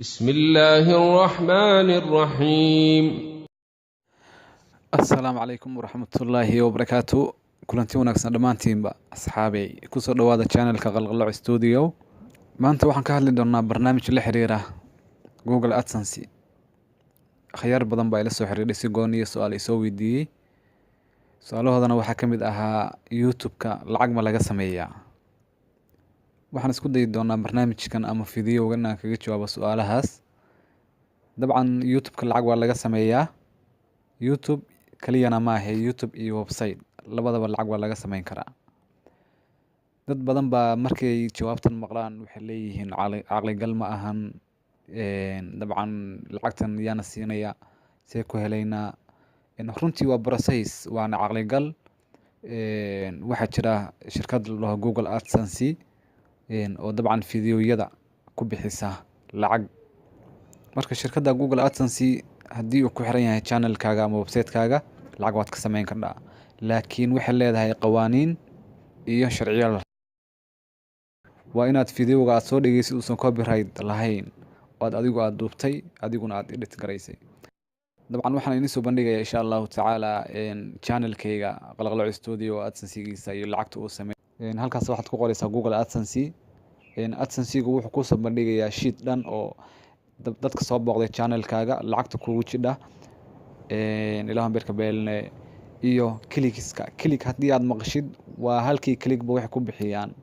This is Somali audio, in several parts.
بسم الله الرحمن الرحيم. Asalaamu calaykum waraxmatullaahi wabarakaatu. Kulanti wanaagsan dhammaantiinba, asxaabey. Kusoo dhawaada channelka Qalqaloc Studio. Maanta waxaan ka hadli doonaa barnaamij la xiriira Google AdSense. Akhyaar badan baa ila soo xiriiray, si gooniya su-aal isoo weydiiyey. Su-aalahoodana waxaa ka mid ahaa: YouTube-ka lacag ma laga sameeyaa? Waxaan isku dayi doonaa barnaamijkan ama videogan inaan kaga jawaabo su-aalahaas. Dabcan, YouTube-ka lacag waa laga sameeyaa. YouTube kaliyana maahe, YouTube iyo website labadaba lacag waa laga sameyn karaa. Dad badan baa markay jawaabtan maqlaan waxay leeyihiin: "Caqligal ma ahan. Dabcan lacagtan yaana siinaya? See ku helaynaa?" Runtii waa process, waana caqligal. Waxaa jira shirkad la dhaho Google AdSense oo dabcan fideoyada ku bixisa lacag. Marka shirkadda Google AdSense haddii uu ku xiran yahay channelkaaga ama website-kaaga, lacag waad ka sameyn kardhaa, laakiin waxay leedahay qawaaniin iyo sharciyo. Waa inaad videoga aad soo dhigaysid uusan copyright lahayn, oo aad adigu aad duubtay, adiguna aad edit garaysay. Dabcan waxaan idiin soo bandhigaya, insha Allahu tacaala, channelkayga Qalqaloc Studio AdSensigiisa iyo lacagta uu sameey. Halkaas waxaad ku qoraysaa Google AdSense. AdSensigu wuxuu kusoo bandhigayaa sheet dhan oo dadka soo booqday channelkaaga, lacagta kugu jidha, ilahan beerka beelne, iyo clickiska. Click haddii aad maqashid, waa halkii clickba waxay ku bixiyaan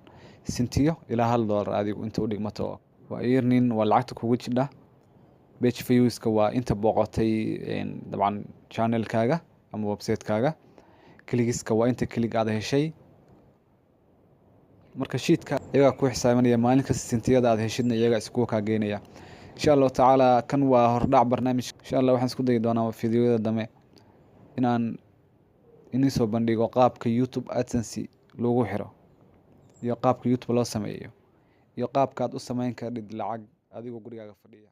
sintiyo ilaa $1 adigu inta u dhigmato. Waa earning, waa lacagta kugu jidha. Page viewska waa inta booqatay dabcan channelkaaga ama website-kaaga. Clickiska waa inta click aad heshay. Marka sheetka iyagaa ku xisaabanaya maalin kasta, sintiyada aad heshidna iyagaa iskugu kaa geynaya, insha Allahu tacaala. Kan waa hordhac barnaamij. Insha Allah waxaan isku dayi doonaa fideoyada dambe inaan inii soo bandhigo qaabka YouTube AdSense lagu xiro iyo qaabka YouTube loo sameeyo iyo qaabka aad u sameyn kardhid lacag adigoo gurigaaga fadhiya.